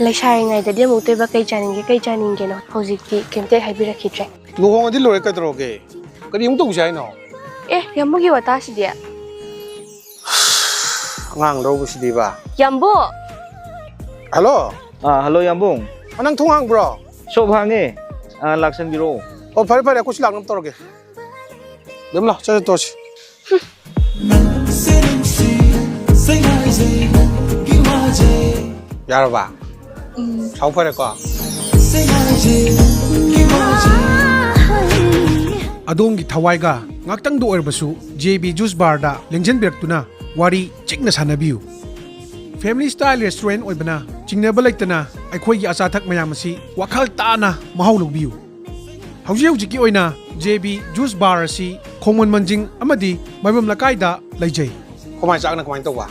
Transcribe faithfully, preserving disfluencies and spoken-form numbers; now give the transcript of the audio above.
ꯂꯩꯁꯥꯔꯤꯉꯩꯗꯗꯤ ꯑꯃꯨꯛꯇꯣꯏꯕ ꯀꯩ ꯆꯥꯅꯤꯡꯒꯦ, ꯀꯩ ꯆꯥꯅꯤꯡꯒꯦꯅꯣ? ꯍꯧꯖꯤꯛꯇꯤ ꯀꯩꯝꯇ ꯍꯦꯛ ꯍꯥꯏꯕꯤꯔꯛꯈꯤꯗ꯭ꯔꯦ꯫ ꯂꯨꯍꯣꯡꯉꯗꯤ ꯂꯣꯏꯔꯦ, ꯀꯩꯗꯧꯔꯒꯦ? ꯀꯔꯤ ꯑꯃꯨꯛ ꯇꯧꯁꯦ ꯍꯥꯏꯅꯣ? ꯑꯦ, ꯌꯥꯝꯕꯨꯒꯤ ꯋꯥꯇꯥꯁꯤꯗꯤ꯫ ꯑꯉꯥꯡ ꯂꯧꯕꯁꯤꯗꯤꯕ꯫ ꯌꯥꯝꯕꯨ! ꯍꯜꯂꯣ꯫ ꯑꯥ, ꯍꯜꯂꯣ, ꯌꯥꯝꯕꯨꯡ꯫ ꯑ, ꯅꯪ ꯊꯣꯡ ꯍꯥꯡꯕ꯭ꯔꯣ? ꯁꯣꯞ ꯍꯥꯡꯉꯦ꯫ ꯑꯥ, ꯂꯥꯛꯁꯟꯕꯤꯔꯣ꯫ ꯑꯣ, ꯐꯔꯦ, ꯐꯔꯦ, ꯑꯩꯈꯣꯏꯁꯨ ꯂꯥꯛꯅꯕ ꯇꯧꯔꯒꯦ꯫ ꯕꯦꯝꯂꯥ, ꯆꯠ, ꯆꯠ, ꯇꯣꯛꯑꯁꯤ꯫ ꯌꯥꯔꯕ? ꯎꯝ꯫ ꯁꯥꯎ ꯐꯔꯦꯀꯣ? ꯑꯗꯣꯝꯒꯤ ꯊꯋꯥꯏꯒ ꯉꯥꯛꯇꯪꯗ ꯑꯣꯏꯔꯕꯁꯨ ꯖꯦ ꯕꯤ ꯖꯨꯁ ꯕꯥꯔꯗ ꯂꯦꯡꯁꯤꯟꯕꯤꯔꯛꯇꯨꯅ ꯋꯥꯔꯤ ꯆꯤꯛꯅ ꯁꯥꯟꯅꯕꯤꯌꯨ꯫ ꯐꯦꯃꯤꯂꯤ ꯁ꯭ꯇꯥꯏꯜ ꯔꯦꯁꯇꯨꯔꯦꯟ ꯑꯣꯏꯕꯅ ꯆꯤꯡꯅꯕ ꯂꯩꯇꯅ ꯑꯩꯈꯣꯏꯒꯤ ꯑꯆꯥ ꯑꯊꯛ ꯃꯌꯥꯝ ꯑꯁꯤ ꯋꯥꯈꯜ ꯇꯥꯅ ꯃꯍꯥꯎ ꯂꯧꯕꯤꯌꯨ꯫ ꯍꯧꯖꯤꯛ ꯍꯧꯖꯤꯛꯀꯤ ꯑꯣꯏꯅ ꯖꯦ ꯕꯤ ꯖꯨꯁ ꯕꯥꯔ ꯑꯁꯤ ꯈꯣꯡꯃꯟ ꯃꯟꯖꯤꯡ ꯑꯃꯗꯤ ꯃꯥꯏꯕꯝ ꯂꯩꯀꯥꯏꯗ ꯂꯩꯖꯩ꯫ ꯈꯣꯃꯥꯏ ꯆꯥꯛꯅ ꯀꯃꯥꯏꯅ ꯇꯧꯕ?